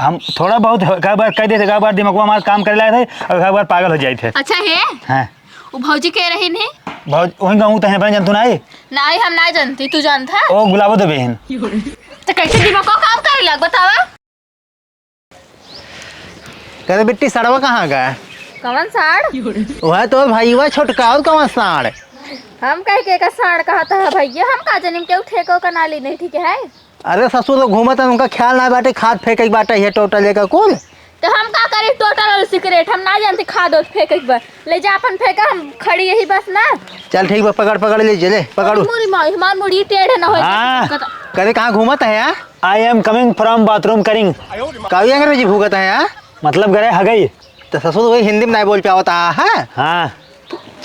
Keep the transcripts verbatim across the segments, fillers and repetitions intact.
हम थोड़ा बहुत ह-, कई बार कह देते, कई बार दिमागवा हमार काम करे लागे थे, और कई बार पागल हो जाए थे। अच्छा है? हाँ। वो भौजी के रही नहीं? भौज-, वहीं गाँव तो है, अपने जानतू ना आई? नहीं, हम ना जानती, तू जानता? ओ गुलाबो देवे हन। तो कैसे दिमाग को काम करे लाग, बतावा? कहते बिट्टी, साड़वा कहाँ गए? कौन साड़? वह तो भाई, वह छोटका, और कौन साड़? हम कह के का साड़ कहता है भैया, हम का जानिम केहू ठेको का नाली नहीं, ठीक है? अरे ससुर तो घूमत है, उनका ख्याल ना बाटे, खाद फेंके के बाटे, ये टोटा लेकर कुल। तो हम का करी, टोटा और सिगरेट, हम ना जानते खाद और फेंके के बा। ले जा अपन फेंका, हम खड़ी यही बस ना। चल ठीक बा, पकड़, पकड़ लीजिए, ले, पकड़ू। मोरी माई, हमार मुड़ी टेढ़ ना हो जाए। हाँ। कदे कहाँ घूमत है यार? I am coming from bathroom करिंग। कावी अंग्रेजी भूगत है यार? मतलब करे हगई। तो ससुर वही हिंदी में नहीं बोल पावत है। हाँ।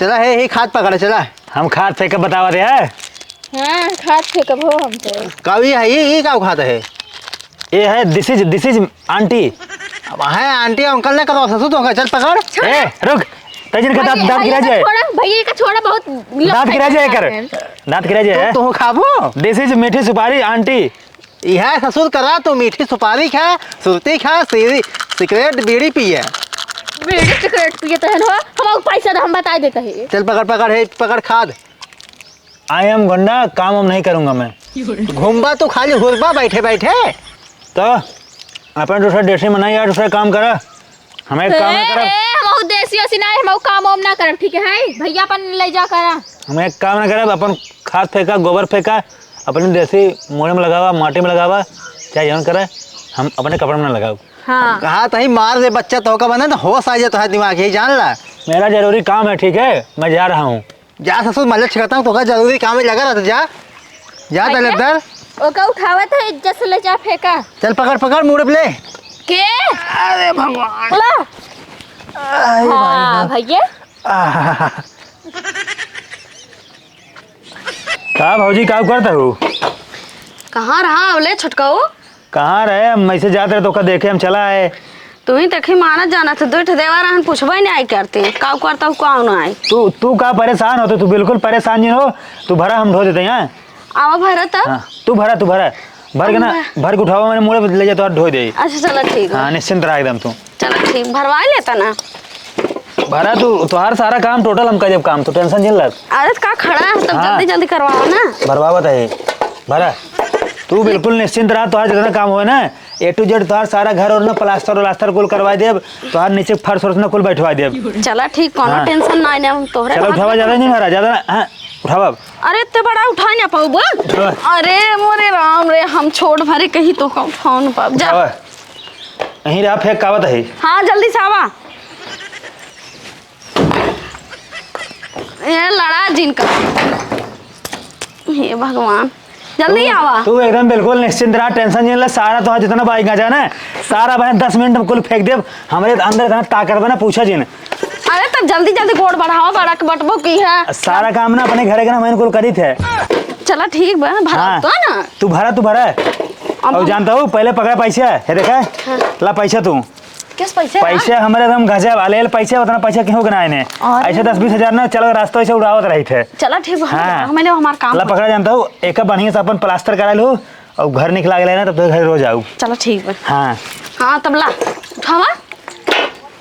चला है, ही खाद पकड़, चला। हम खाद फेंक के बतावा दे है। हाँ, खाद फेंकब हो हम तो। कावी है, ये, ये का खाद है? ये है, this is, this is aunty। अब है aunty uncle ने करो ससुर तो का, चल पकड़। छोड़। ए, रुक। तजिन का दांत, भैया, दांत गिरा भैया का जाए। छोड़ा, भैया का छोड़ा, बहुत दांत गिरा जाए कर। दांत गिरा जाए। तो, तो खाबो? This is मीठी सुपारी aunty। यह ससुर करा, तू मीठी सुपारी खा, सुरती खा, सीरी-, सिगरेट, बीड़ी पिए। बीड़ी सिगरेट पिए तहन हो, हम पैसा दे, हम बताई देते हैं। चल पकड़, पकड़, हे, पकड़ खाद। I am गुंडा, काम वाम नहीं करूँगा मैं। घूमबा तू खाली हुरबा बैठे बैठे। तो अपन दूसरा देसी में नहीं यार, दूसरा काम करा। हम एक काम ना ए, करब। ए, हम उ देसी ओसी ना, हम उ काम वाम ना करब, ठीक है? भैया अपन ले जा करा। हम एक काम ना करब, अपन खाद फेंका, गोबर फेंका, अपने देसी मूड़े में लगावा, माटी में लगावा, चाहे जौन करे, हम अपने कपड़े में ना लगाओ। हाँ। कहा तही मार दे बच्चा, तो का बने तो होश आ जाए तो है दिमाग, यही जान ला। मेरा जरूरी काम है, ठीक है, मैं जा रहा हूँ। जा ससुर, मजा छिकाता हूँ, तो का जरूरी काम में लगा रहता, जा। जा भैया, दलेदर। ओका उठावत है, इज्जत से ले जा फेंका। चल पकड़, पकड़, मुड़े पे ले। के? अरे भगवान। ला। अरे हाँ, भाई। भैया। आहा। का भौजी, का करता हूँ? कहाँ रहा अवले छोटकाऊ? कहाँ रहे? हम ऐसे जात रहे, तोका देखे हम चला आए। तू ही तखी मानत जानत, दू ठे देवर रहन, पूछबे नहीं आई करते, का करता हूँ, का ना आई। तू, तू का परेशान होते? तू बिल्कुल परेशान नहीं हो, तू भरा, हम ढो देते हैं। आवा भरा तब। हाँ, तू भरा, तू भरा। भर के ना, हम भर के उठावा, मैंने मुड़े पे ले जा, तो ढो दे। अच्छा, चला ठीक है। हाँ, निश्चिंत रहा एकदम तू। चला ठीक, भरवा लेता ना। भरा तू, तोहार सारा काम total हम कर देब काम, तू tension जिन लग। अरे तो का खड़ा है, तब हाँ। जल्दी जल्दी करवाओ ना। भरवावत है, भरा। तू बिल्कुल निश्चिंत रहा, तोहार जितना काम होए ना, A to Z तोहार सारा घर और ना प्लास्टर व्लास्टर कुल करवा देब, तोहार नीचे फर्श वर्श ना कुल बैठवा देब। चला ठीक, कोनो हाँ। Tension ना, हम तोहरे चला हाथ उठावा, में ज्यादा नहीं भरा, ज्यादा ना, हाँ, उठावा। अरे इतने बड़ा उठा ना पाऊबा। उठावा। अरे मोरे राम रे, हम छोट भरे कहीं तो का उठा ना पाऊब। जा। उठावा। यहीं रहा, फेंक कावत है। हाँ, जल्दी से आवा। ये लड़ा जिनका। हे भगवान, जल्दी तू, आवा। तू एकदम बिल्कुल निश्चिंत रहा, tension जिन ले। सारा तोहार जितना बाइक आ जाए ना, सारा बहन दस मिनट में कुल फेंक देब। हमरे अंदर इतना ताकत बा ना, पूछा जिन। अरे तब जल्दी जल्दी गोड़ बढ़ावा, बड़क बटबो की है। सारा काम ना अपने घरे के ना, मैं कुल करी थे। चला ठीक बा, भरा हाँ। तो ना। तू भरा, तू भरा। अब और हम जानता हूँ, पहले पकड़ा पैसा, है देखा? हाँ। ला पैसा तू। किस पैसे? पैसे हमारे एकदम गजब, आले पैसे, उतना पैसा केहू के ना आने। अरे। ऐसे दस बीस हजार ना, चलो रास्ता ऐसे उड़ावत रही थे। चला ठीक बा, हम हाँ। जाओ, मैंने हमार काम ला हो पकड़ा जाए। जानता हूँ, एक बढ़िया से अपन प्लास्टर करा लो और घर निकला गया ना, तब तो घर रोज आऊ। चला ठीक बा। हाँ। हाँ, तब ला, उठावा,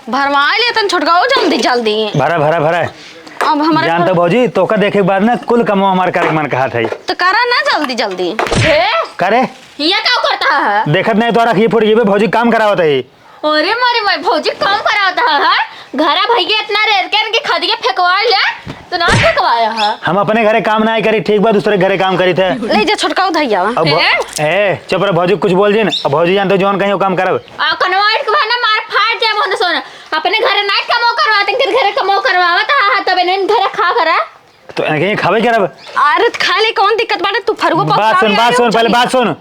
भरवा ले तन छोटका हो जल्दी, जल्दी। भरा, भरा, भरा। अब हमारे जानता घर भौजी, तोका देखे के बाद ना कुल कमवा हमार करे के मन कहा था। तो करा ना जल्दी, जल्दी। हे? करे? ये का करता है? देखत नहीं तो रखिए फुट गई बे, भौजी काम करावत है। अरे मारे मारे, भौजी काम करावत है, हाँ? घरा भैया इतना रेर के इनके खदिया फेंकवा ले, तो ना फेंकवाया है। हम अपने घरे काम ना करी, ठीक बा, दूसरे घरे काम करी थे। ले जा छोटका उधर आवा। अब भौ-, ए? ए, चुप रह भौजी, कुछ बोल जिन। अब भौजी जानते हो जौन कहीं वो काम करब। आ, कनवाइट के बहाना मार फाट जाए मोहन सोना। अपने घरे ना कमो करवाते, इनके घरे कमो करवावत है, हाँ, तब इन्हें घरे खा करा। तो इनके खावे करब। अरे तो खा ले, कौन दिक्कत बाटे? तू फरुआ बात सुन, पकावे बात आयो सुन, पहले चली। बात सुन।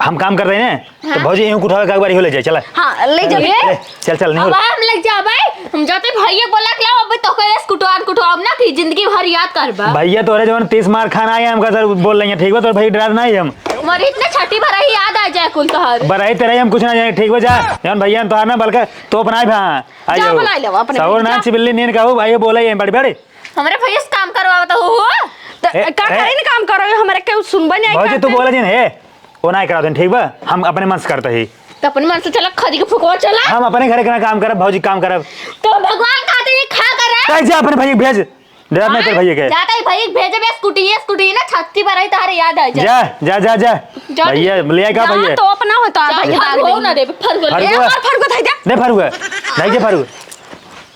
हम काम करते हैं ना, तो हाँ। भौजी यूं उठावे के एक बार इहो ले जाए, चला। हाँ, ले जा। ले, चल, चल, नहीं अब हो। हम ले जा भाई, हम जाते भैया बोला के लाओ, अबे तो कोई कुटवान कुटवाब ना कि जिंदगी भर याद करबा। भैया तोरे जवन तीस मार खाना आए, हमका सर बोल रही है, ठीक बा, तोर भाई डरा नहीं हम। मरी इतना छठी भरा ही याद आ जाए कुल तोहर। बराई तेरा ही हम कुछ ना जाने, ठीक बा, जा। जवन भैया तोहार ना, बल्कि तो अपना ही भा-, आई जा जाओ। बुलाई लेवा अपने सौर भैया। नाच बिल्ली नीन कहू, भाई बोला ये बड़ी बड़ी। हमरे भैया से काम करवावत हो, हो? त ए, का ए। करी न काम करो, हमरे केहू सुनबे नहीं भौजी, तू करते। बोला जिन, हे, वो नहीं करावत, ठीक बा? हम अपने मन से करते ही। तो अपने मन से चला, खरी के फुकवा चला। हम अपने घरे के ना काम करब, भौजी काम करब। तो भगवान कहते ये खा कर रहा। कह जा अपने भैया के भेज, डरा नहीं तेरे भैया के। जाता ही भैया के भेजे बे, स्कूटी है, स्कूटी है ना, छत्ती पर आई, तारे याद आ जा। जा, जा, जा, जा। जा। भैया, ले आए का जा, भैया? तो अपना होता है जा, भैया। फरगो ना दे, फरगो ले। फरगो। ए, और फरगो था जा। नहीं फरगो, नहीं के फरगो।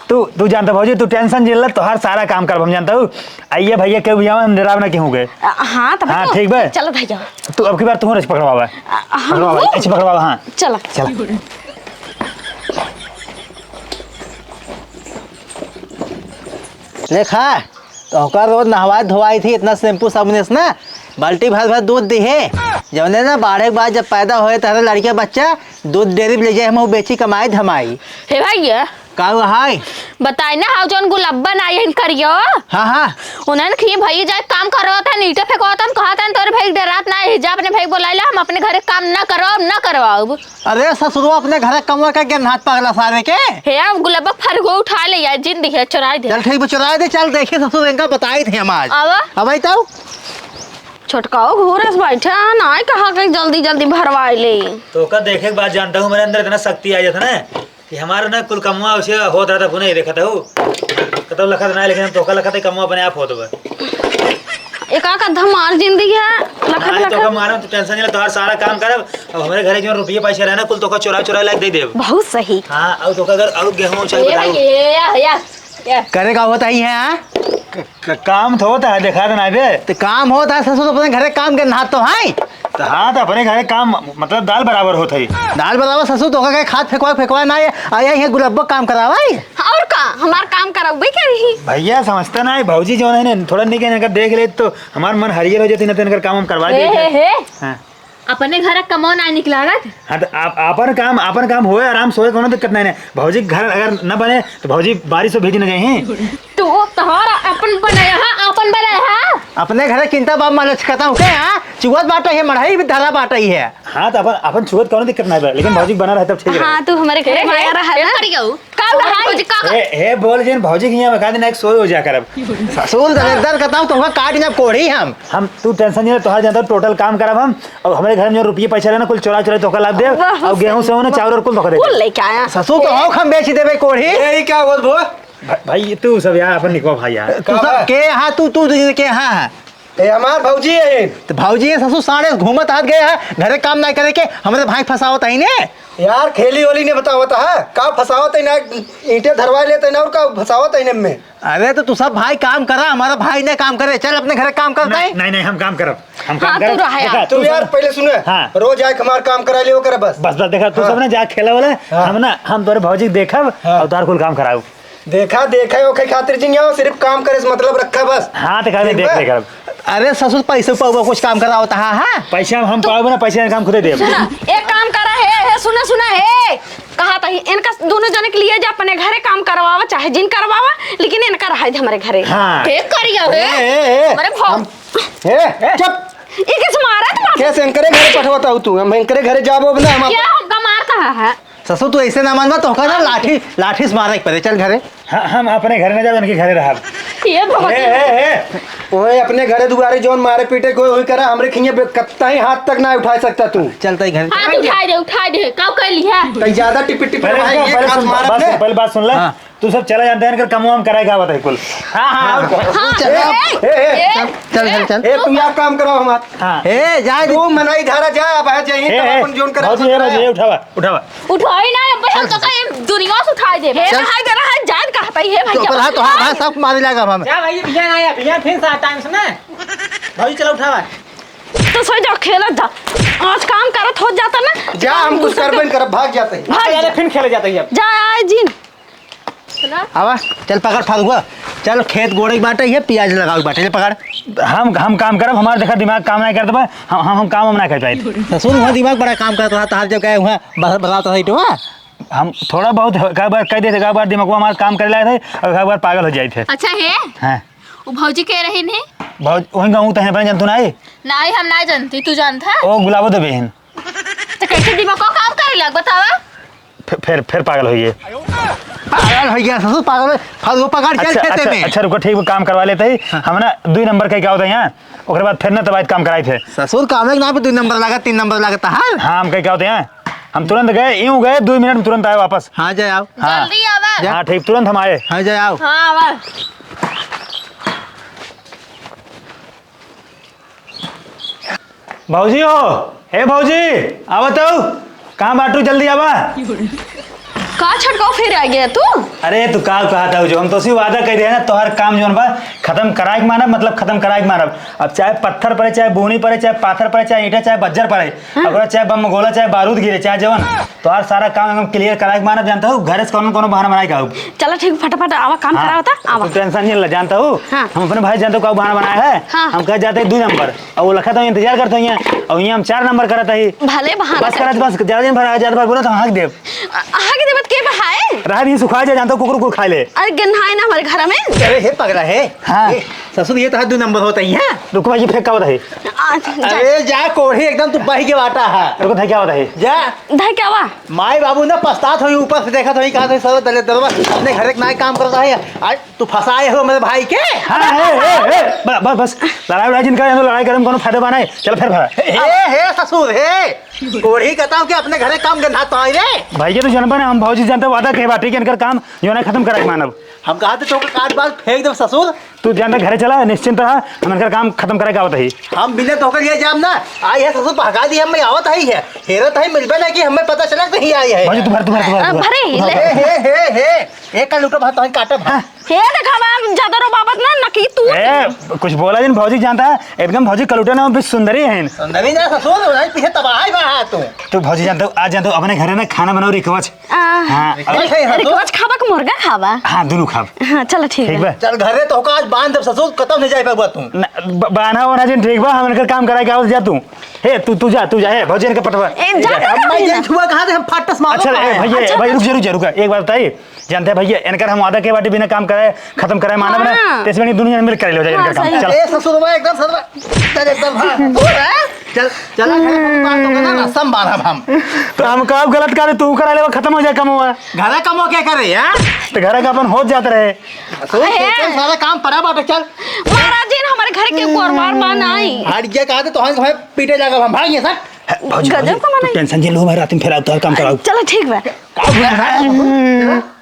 तू, तू जानता भौजी, तू tension जिन ले, तोहार सारा काम करब हम जानता हूँ। आइए भैया, केहू भी आवे, हम डराव ना केहू के। अ, हाँ, तब हाँ, तो ठीक बा। चलो भाई जाओ। तू अब की बार तू रच पकड़वावा। अ, हाँ। पकड़वावा, ऐसे पकड़वावा, हाँ। चलो। चला। देखा, तोहका रोज नहवाई धोवाई थी इतना shampoo साबुन से ना, बाल्टी भर भर दूध दिहे। जौने ना बाढ़े के बाद जब पैदा होए तहरे लड़के बच्चा, दूध डेयरी पे ले जाए, हम बेची कमाई धमाई। हे भैया, का हुआ हाय? बताई ना, हाउ जौन गुलब्बा ना आइन करियो। हाँ, हाँ। उन्हन खी भई जाए काम करवात है, ईंटे फेंकवात है, कहत है, "तोरे भाई डरात ना है, जा अपने भाई बोलाइला, हम अपने घरे काम ना करवाब, ना करवाब।" अरे ससुरो अपने घरे कमवा के गेन हाथ पगला सारे के। हे, अब गुलब्बा फरगो उठा ले यार, जिन दिहे, चुराई दे। चल ठीक बा, चुराई दे, चल देखी ससुर इनका बताई थे हम आज। आवा। अब आई तो। छोटकाओ घूरस बैठा, ना कहा के जल्दी जल्दी भरवाई ले। तोका देखे के बाद जानता हूँ, मेरे अंदर इतना शक्ति आ जाता ना। कि हमार ना कुल कमवा उसे होत रहत, अपने ही देखत हूँ। कतौ लखत ना है, लेकिन हम तोका लखत है, कमवा अपने आप होत बा। एका का धमार जिंदगी है, लखत नाहीं, लखत। तोका मारम, तू tension नहीं ले, तोहार सारा काम करब। अब हमरे घरे जो रुपये पैसे रहे ना, कुल तोका चुरा चुरा लाके दे देब। बहुत सही। हाँ, और तोका अगर और गेहूँ चाहे ए बताओ। भाई, ए, या, या, या। करे का होत है, हाँ? क-, क-, काम तो होत है, देखा तो ना बे। तो काम होत है, ससुर अपने घरे काम के नहात तो है। तो हाँ, तो अपने घरे काम, मतलब, दाल बराबर होत है। दाल बराबर ससुर तो का खाद फेंकवा, फेंकवा ना है, आया है गुलब्बो काम करावा है। और का, हमार काम करबे करी। भैया समझता ना है, भौजी जो है ना, थोड़ा निक इनका देख ले तो हमार मन हरियर हो जाती, ना तो इनकर काम हम करवा हे, देते। हे, हे। हाँ। अपने घर कमो ना निकलागत। हाँ, तो आप, आपन काम, आपन काम होए, आराम से होए, कोनो दिक्कत नहीं है। भौजी के घर अगर न बने, तो भौजी बारिश में भीज न जाए। तू तोहरा अपन बनाया है, अपन बनाया है। अपने घरे चिंता बाप मालिश करता हूँ के, हाँ? चुअत बाटे है, मढ़ई भी धरा बाटे है। हाँ, तो अपन, अपन चुअत कोनो दिक्कत नहीं बा, लेकिन भौजी के बना रहे तब ठीक रहे। हाँ, तू हमारे घरे ए, माया ए, रहा ए, ना। करियो। का और भाई? भौजी का ए, ए, बोल जिन भौजी के यहाँ बता देना, एक सोए हो जा करब। ससुर दलिद्दर कहता हूँ, तुमका काट ना कोढ़ी हम। हम, तू tension नहीं ले, तोहार जनता total काम करब हम। और हमरे घर में जो रुपये पैसा रहे ना, कुल चोरा चोरा तोहका लाद देब। वाह, और गेहूं से हो ना, वाह। चावल और कुल तोहका दे कुल देब। लेके आया। ससुर तो ए। हौक हम बेच देबे कोढ़ी। ए, ई का बोल भो? भा-, भाई, तू सब यार, अपन निकवा भाई यार। तू का सब बा? के हा, तू, तू, तू के हा? ए, हमार भौजी है। तो भौजी है, ससुर साढ़े घूमत हाथ गए है, घरे काम नहीं करे के, हमरे भाई फंसावत है ने। यार, खेली होली ने बतावत है, का फंसावत है ना, ईंटे धरवा लेते ना, और का फंसावत है इनमें? अरे तो तू सब भाई काम करा, हमारा भाई ने काम करे, चल अपने घरे काम करता नहीं, है। नहीं, नहीं, हम काम करब, हम काम हाँ, तू करब। रहा यार। देखा, तू तू यार सब पहले सुने, हाँ। रोज आके हमार काम करा लियो करे बस। बस, बस, देखा, तू हाँ। सब ना जा खेला वाला, हाँ। हम ना, हम तोरे भौजी के देखब हाँ। और तोहर कुल काम कराऊ। देखा, देखा, ओके खातिर जिन यहाँ सिर्फ काम करे से मतलब रखा बस। हाँ, तो कहबे ठीक देख बा? ले करब। अरे ससुर, पैसे पाऊबा कुछ काम करावत हा, हाँ? पैसा हम पाऊबा ना, पैसा हम खुदे देब। सुना, एक काम करा है, है, सुना, सुना है। कहा था ही, इनका दोनों जने के लिए जा अपने घरे काम करवावा, चाहे जिन करवावा, लेकिन इनका रहा दे हमारे घरे। हाँ। के करिया है? ए, ए, ए, हमारे भाव। हम, ए, चुप। ई किस मारत बा? कैसे इनकरे घरे पठवत हूँ तू? हम इनकरे घरे जाबो ना, हम क्या हमका मार कहा है? ससुर, तू ऐसे ना मानबा, तोहका ना लाठी, लाठी से मारे के पड़े। चल घरे। हाँ, हम अपने घरे ना जाब, इनके घरे रहब। ये भगवान। ए, ए, ए। ओए, अपने घरे दुआरे जौन मारे पीटे कोई वही करा, हमरे खिंये बे-, कत्ता ही हाथ तक ना उठा सकता तू। चल, तई घरे। हाथ उठा दे, उठा दे, का कर लिया? तई ज्यादा टिपी टिपी पहले भाई, रुको, ये पहले हाथ सुन, मारत बात है। सुन, पहले बात सुन ले। हाँ। तू सब चला जानते हैं, इनकर कमवा हम कराए का बताई कुल। हाँ, हाँ, हाँ। हाँ, चल, ए, ए, ए, ए, चल, चल, चल, चल। ए, तू यार काम कराओ हमार। हाँ। ए, जाए दे। तू मनाई धारा जा, अब आ जाइए, ए, तब ए, अपन जोन करा, भौजी, ए, भौजी, ए, उठावा, उठावा। उठाई ना, अब हम तो कहीं दुनिया से उठाई देबे। हे चल। भाई, जरा हाथ जान कहाँ पे है तो भैया? पर हाथ, तो हाथ, हाथ सब मारे लागा हम। जा भाई, भैया ना आया, भैया फिर से टाइम से ना। भाई, चला उठावा। तो सो जा, खेलत जा। आज काम करत हो जाता ना। जा, हम कुछ करबे न करब, भाग जाते हैं। भाग अरे, जा। फिर खेले जाते हैं अब। जा, आए जिन। सुना? आवा, चल पकड़ फरुआ। चल खेत गोड़े के बाटे, ये प्याज लगावे के बाटे, ले पकड़। हम, हम काम करब, हमार देखा दिमाग काम नहीं करत बा, हम, हम, हम काम हम ना कर पाए। ससुर, वहाँ दिमाग बड़ा काम करत रहा, तहार जब गए वहाँ बस-, बतावत रही तो वहाँ। हम थोड़ा बहुत ह-, कई बार कह देते, कई बार दिमाग हमार काम करे लागे थे, और कई बार पागल हो जाए थे। अच्छा है? हाँ। वो भौजी के रही नहीं? भौज-, वहीं गाँव तो है, बहन जानतू ना है? नहीं, हम ना जानती, तू जानता? ओ गुलाबो दे बहन। तो कैसे दिमाग को काम करे लग बतावा? फे-, फेर, फेर पागल होइए। पागल हो गया ससुर, पागल हो, फल वो पकड़ चल अच्छा, खेते अच्छा, में। अच्छा, रुको, ठीक, वो काम करवा लेते ही। हाँ। हम ना दुई नंबर का क्या होता है यहाँ, ओकरे बाद फिर ना तबाइत काम कराई थे। ससुर, काम एक ना पे दुई नंबर लगा, तीन नंबर लगा, तहार। हाँ, हम कहीं क्या होते हैं, हम तुरंत गए, यूं गए, दो मिनट में तुरंत आए वापस। हाँ, जाए आओ। हाँ। जल्दी आवा। जा। हाँ, ठीक, तुरंत हम आए। हाँ, जाए आओ। हाँ, आवा। भौजी हो, हे भौजी, आवा तो। कहाँ बाटू, जल्दी आवा। का छटकाव फिर आ गया तू? अरे तू का कहत हऊ जो, हम तोसी वादा कइ दिहे ना, तोहर काम जौन बा खतम कराइक मानब, मतलब खतम कराइक मानब। अब चाहे पत्थर पड़े, चाहे बूनी पड़े, चाहे पाथर पड़े, चाहे ईंटा, चाहे बज्जर पड़े, हाँ। अगर चाहे बम गोला, चाहे बारूद गिरे, चाहे जवन, तोहार सारा काम एकदम clear कराइक मानब, जानत हऊ, घरे से कौनो कौनो बहाना बनाइक आउब। चला ठीक, फटाफट आवा, काम हाँ। करावा ता, आवा। तू tension नहीं ला, जानत हऊ, हाँ। हम अपने भाई जानत हऊ का बहाना बनाए है, हाँ। हम कह जाते दुई नंबर, और वो लखा तो इंतजार करत हई, और यहाँ हम चार नंबर करत हई। भले बहाना बस करत, बस, ज्यादा दिन भर, ज्यादा भर बोला तो हाँक देब। अ, हाँक देबत के बहाए? रहा भी सुखा जा, जानत हऊ, कुकुर कुकुर खाए ले। अरे गन्हाए ना हमारे घर में। अरे हे पगला है। हाँ। ए, ससुर, ये तो हाथ दो नंबर होता ही है। रुको भाई, ये फेंक का होता है? आ, जा। अरे जा कोढ़ी, एकदम तू बही के बाटा है। रुको, धई का होता है? जा। धई का हुआ? माई बाबू ना पछतात होई, ऊपर से देखत होई, कहा तो सब दले दलवा अपने घरे के नाई काम करता है। आज तू फंसाए हो मेरे भाई के। हाँ, हे, हे, हे, ब-, ब-, बस, लड़ाई वड़ाई जिनका, यहाँ तो लड़ाई करे में कोनो फायदा बा नाई। चल फिर भरा। हे, हे, ससुर, हे। कोढ़ी कहता हूँ कि अपने घरे काम गंधा तो आई रे। भाई के तो जनबा ना, हम भौजी जानत हऊ वादा कहे बाटी कि इनकर काम जो है ना खतम कराइक मानब। हम कहा थे तोहका काट बाल फेंक देब ससुर। तू जानत हऊ घरे चला, निश्चिंत रहा, हम इनकर काम खतम कराइक आवत हई। हम बिना तोहका लिए जाब ना, आई है ससुर बहका दी, हम आवत हई है। हेरत हई मिलबे ना कि हमें पता चला कि नहीं आई है। भौजी, तू भर, तू भर, तू भर, अ, तू भर, भरे, तू भर। ले। हे, हे, हे, हे। एक का लूटो भात तोहन काटब। हाँ। हे देखा बा, ज्यादा रो बाबत ना, नकी तू। ए, कुछ बोला जिन भौजी जानत हऊ, एकदम भौजी कलुटा ना, भी सुंदरी है। सुंदरी ना ससुर, नहीं पीछे तबाही बा तू। तू भौजी जानत हऊ, आज जानत हऊ, अपने घरे ना खाना बनाओ रिकवच। आ, हाँ, रिकवच है, हाँ, तू? रिकवच खाबा कि मुर्गा खाबा? हाँ, दुनू खाब। हाँ, चलो ठीक ठीक है। बा। चल घरे तोहका आज बांध देब ससुर, कतौ नहीं जाए पाबा तू। न, ब-, बान्हा वान्हा जिन ठीक बा, हम इनकर काम कराइक आवत, जा तू। हे, तू, तू जा, तू जा, हे, भौजी इनके पटवा। ए, जा, जा। जा, अम्मा, जा। ये छुआ कहाँ से हम फटस मारो अच्छा, ए, है। भैया, अच्छा, भाई, रुक जा, रुक जा, रुक जा। एक बात बताई, जानत हऊ भैया, इनकर हम वादा के बाटी बिना काम कराए, खतम कराए, मानब ना। हाँ। तो इस बार दुनिया में मिल कर लो, जा हाँ, इनकर काम। सही चल। बात। ए, ससुरवा एकदम ससुरवा, चल एकदम, हाँ। चल, चला घर में बात होगा ना, रसम बांधब हम। तो हम का गलत करे, तू करा लेवा, खतम हो जाए कमवा। घरे कमवा के करे, यार? तो घरे का अपन होत जात रहे। ससुर, हे। चल, सारा काम पड़ा बाटे, चल। महाराज जी, हमारे घर के कोरवार बा नाई। हट गया, कहा थे, तो हम, हमें पीटे लागब हम, भाग ये सर। हे, भौजी, गजब भौजी, का तू मनाई। Tension जे लो, मैं रात में फिर आओ, तोहर काम कराओ। चलो, ठीक बा। का बोल रहा है?